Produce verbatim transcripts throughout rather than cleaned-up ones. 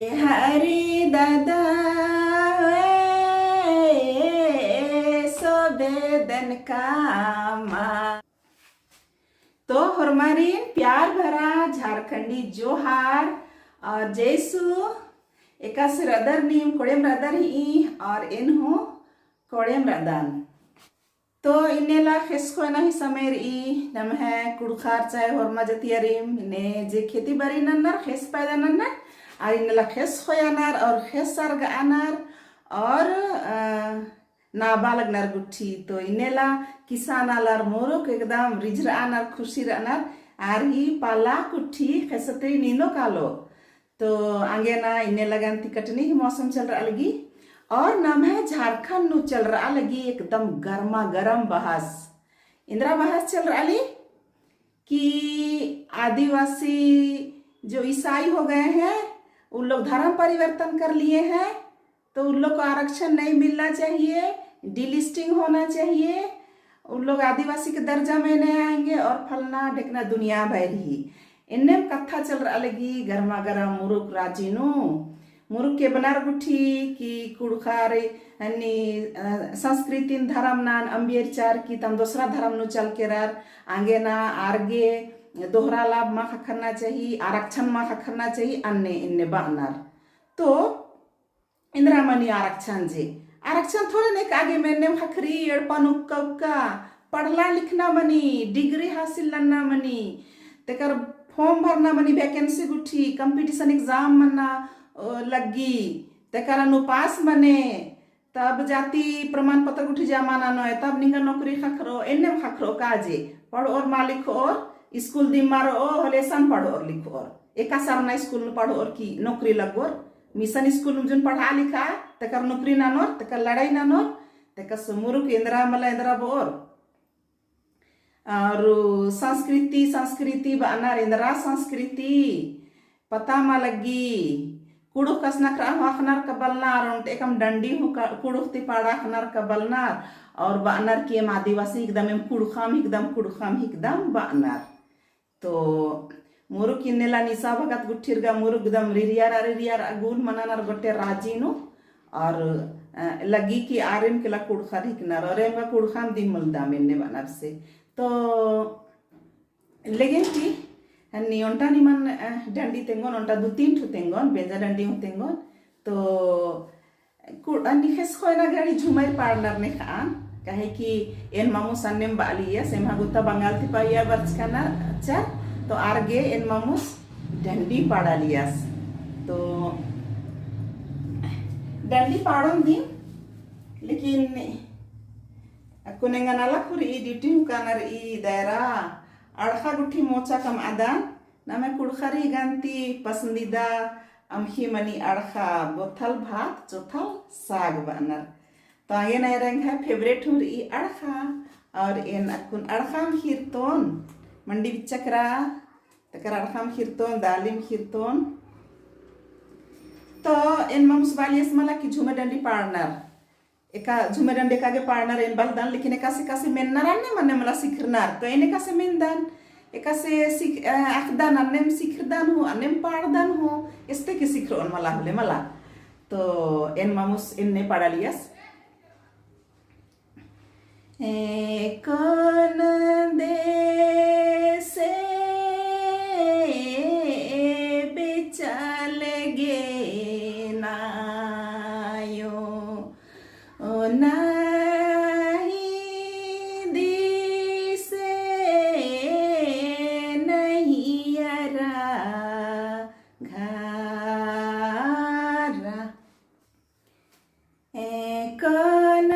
हरि दादा ए, सोबेदन कामा। तो होरमारिन प्यार भरा झारखंडी जोहार और जय सु। एकासे रअदर नीम कोड़ेम रअदर ही और एन हूँ कोड़ेम रअदन। तो इन्नेला खेस खोयना ही समय रई, नम्है कुँड़ुख़र चाहे होरमा जतियारिम इन्ने जे खेती बारी नन्नर, खेस पैदा नन्नर, और इन्नेला खेस खोयनर और खेस सरगअनर और, अ, नाबा लगनर गुट्ठी। तो इन्नेला किसान आलर मुरुख एकदम रिझरअनर, खुशी रअनर, आर ही पाला गुट्ठी खेसते नींदो कालो। तो आंगे ना इन्ने लगन ती कटनी ही मौसम चल रआ लगी। और नम्है झारखंड नू चल रआ लगी एकदम गर्मा गर्म बहस। इन्द्रा बहस चल रआ ली कि आदिवासी जो ईसाई हो गए हैं, उन लोग धर्म परिवर्तन कर लिए हैं, तो उन लोग को आरक्षण नहीं मिलना चाहिए, delisting होना चाहिए, उन लोग आदिवासी के दर्जा में नहीं आएंगे और फलना ढेकना दुनिया भर ही। एन्नेम कत्था चल रआ लगी गर्मा गर्म मुरुख राजी नू। मुरुख के बअनर गुट्ठी कि कुँड़ुख़र हन्नी, अ, संस्कृतिन धर्म नन अम्बियर चार की तम दोसरा धर्म नू चल केरर, आंगे ना आर गे दोहरा लाभ मा ख़क्खरना चाही, आरक्षण मा ख़क्खरना चाही, अन्ने इन्ने बअनर। तो इन्द्रा मनी आरक्षण जे। आरक्षण थोड़े नेकआ गे मेन्नेम ख़क्खरी, एड़पा नू उक्का उक्का, पढ़ना लिखना मनी, degree हासिल नन्ना मनी, तेकर form भरना मनी, vacancy गुट्ठी, competition exam मन्ना, अ, लग्गी, तेकर नू pass मने, तब जाति प्रमाण पत्र गुट्ठी जमा ननोय, तब निंगा नौकरी ख़क्खरो, एन्नेम ख़क्खरो काजे, पढ़ओर मा लिखओर, school दिम मा रओ, होले असन पढ़ओर लिखओर। एका सरना school नू पढ़ओर की नौकरी लगोर, mission school नू जुन पढ़ा लिखा, तेकर नौकरी ननोर, तेकर लड़ाई ननोर, तेकर से मुरुख एन्द्रा मला एन्द्रा बओर। और संस्कृति, संस्कृति बअनर, एन्द्रा संस्कृति पता मा लग्गी। कुँड़ुख़ कस नखरआ हूँ अख़नर का बलनर, ओन्टे एकम डंडी हूँ का-, कुँड़ुख़ ती पाड़ा अख़नर का बलनर, और बअनर कि एम आदिवासी हिकदम, एम कुँड़ुख़म हिकदम, कुँड़ुख़म हिकदम बअनर। तो मुरुख इन्नेला निसा भगत गुट्ठिर गा मुरुख एकदम रिरियारा रिरियारा गुल मननर गोट्टे राजी नू, और, अ, लग्गी कि आरिम केला कुँड़ुख़र हिकनर, और एम गा कुँड़ुख़म दिम मलदम एन्ने बअनर से। तो लेकिन कि हन्नी ओन्टा निमन, अ, डंडी तेंगोन, ओन्टा दू तीन ठो तेंगोन, बेंजा डंडी हूँ तेंगोन। तो कु-, अन्नी खेस खोयना घड़ी झुमर पाड़नर नेखआन, काहे कि एन मामुस अन्नेम बआलियस, एम्हा गुत्ता बंगाल ती पइया बरचकन चा, तो आर गे एन मामुस डंडी पाड़ालियस। तो डंडी पाड़ोन दिम, लेकिन अक्कुन एंगन अलग रई, duty हूँ काना रई, दायरा अड़खा गुट्ठी मोचा कमआदन। नम्है कुँड़ुख़र ही गंती पसंदीदा अम्ख़ी मनी अड़खा बोथल भात चोथल साग बअनर। तो आंगे ना एरा एंग्है favourite हूँ रई अड़खा, और एन अक्कुन अड़खा अम्ख़िरतोन, मंडी बिच्चा केरा, तेकर अड़खा अम्ख़िरतोन, दालिम ख़िरतोन। तो एन मामुस बआलियस मला कि झुमे डंडी पाड़नर। एका झुमे डंडी एका गे पाड़नर एन बलदन, लेकिन एकासे एकासे मेन्नर अन्नेम मला सिखरनर। तो एन एकासे मेन्दन, एकासे सिख-, अ, अख़दन, अन्नेम सिखरदन हूँ, अन्नेम पाड़दन हूँ, एस्ते के सिखरओन मला होले मला। तो एन मामुस एन्ने पाड़ालियस। ए कोन देसे बिचाल गे नायो, ओ नाही दिसे नहियरा घरा। ए कोन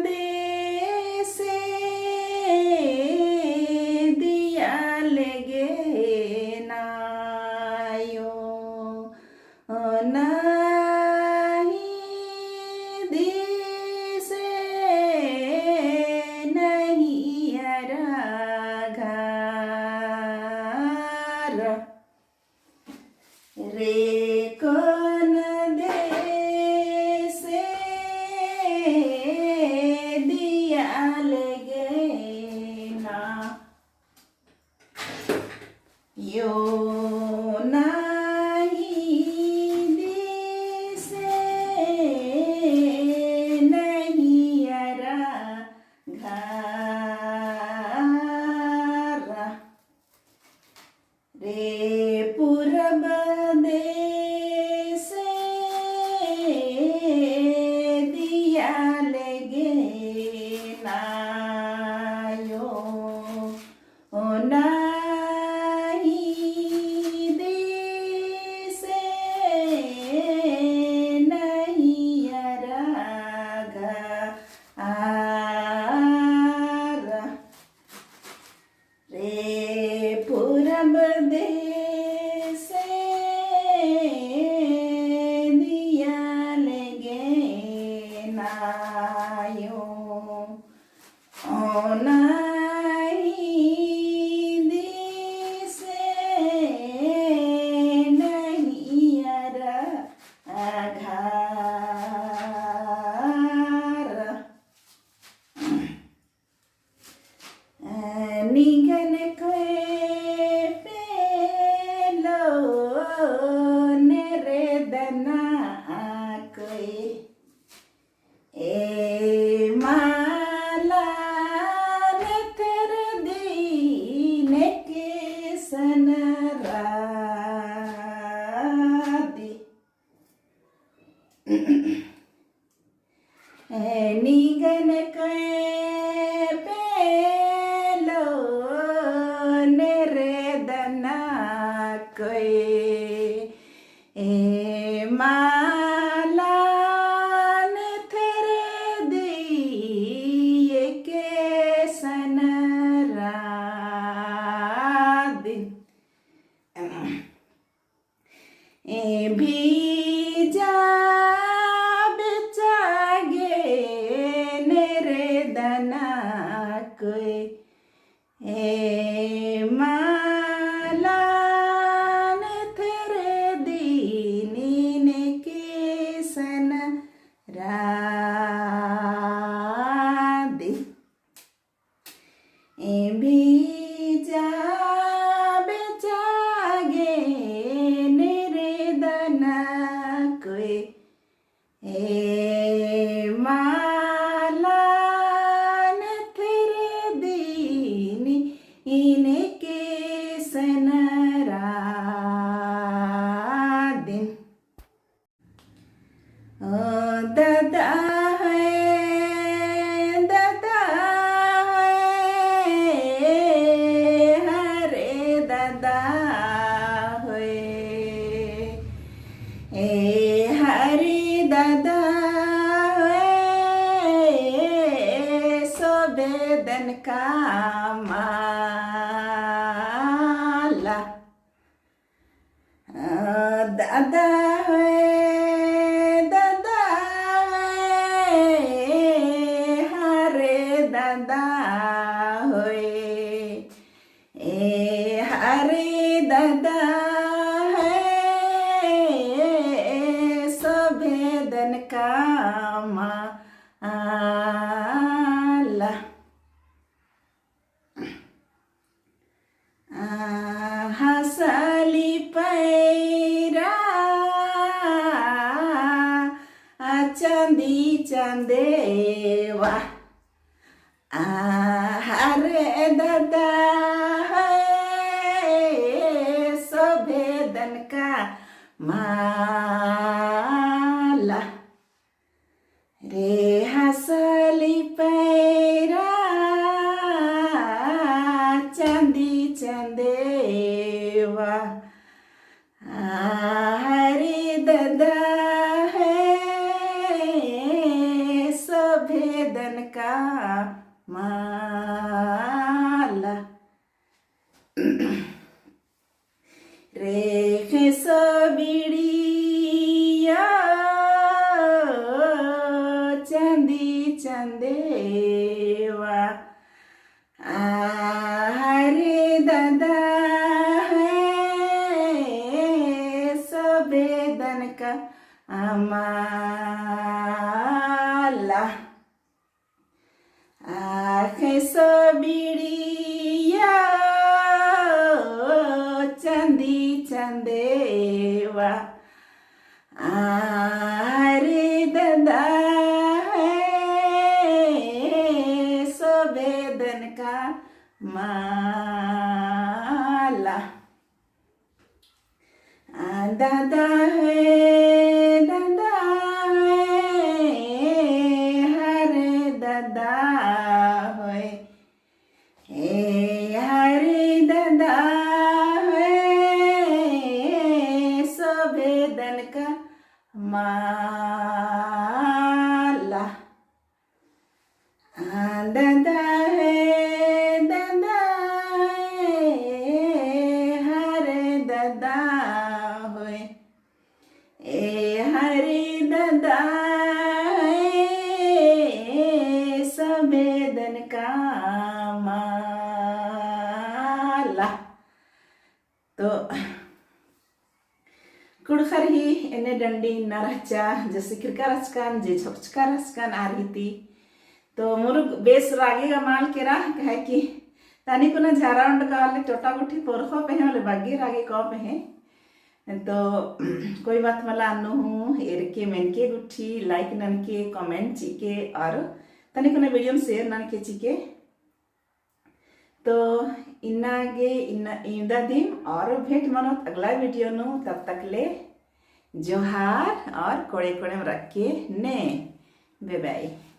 देसे दियाल गे नायो, ओ नाही दिसे नहियरा घरा। रे कोन देसे दियाल गे ना, यो नाही निंगन कोय पेलो नेरेदना कोय, ए माला नेथरदी एकेसन रादिन। ए भीजा बेचागे नेरेदना कोय, ए माला नेथरदी नीन एकेसन रादिन। ए भीजा बेचागे नेरेदना कोय, ए माला नेथरदी नीन एकेसन रादिन। ओ दादा होय, दादा होय, हरे दादा होय, ए हरे दादा होय, सोभेदन का माला। दादा होय, दादा होय, हरे दादा होय, ए हरे दादा होय, सोभेदन का माला। आ, हसली पैरा, आ, चांदी चंदेवा। आ, हरे दादा होय, सोभेदन का माला। रे हसली पैरा, चांदी चंदेवा, आ, हरे दादा होय, सोभेदन का माला। रे ख़ेसो बिड़िया, चांदी चंदेवा, आ, हरे दादा होय, सोभेदन का माला। आ, ख़ेसो बिड़िया, चांदी चंदेवा, आ, हरे दादा होय, सोभेदन का माला। आ, दादा होय, दादा होय, हरे दादा होय, ए हरे दादा होय, सोभेदन का माला। आ, दादा होय, दादा होय, हरे दादा होय, ए हरे दादा होय, सोभेदन का माला। तो कुँड़ुख़र ही एन्ने डंडी इन्ना रहचा, जे सिखरका रहचकन, जे झोंकचका रहचकन आर ही ती। तो मुरुग बेस रागे गा मल केरा, काहे कि तनी कुना झारा ओंडका होले टोटा गुट्ठी पोरख़ो पेहें होले बग्गे रागे कओ पेहें। तो कोई बात मला, अन्नु हूँ एरके मेनके गुट्ठी like ननके, comment चिके और तनी कुना video share ननके चिके। तो इन्ना गे इन्ना इवंदा दिम और भेंट मनोत अगला video नू। तब तक ले जोहार और कोड़े कोड़ेम रखे ने। Bye bye।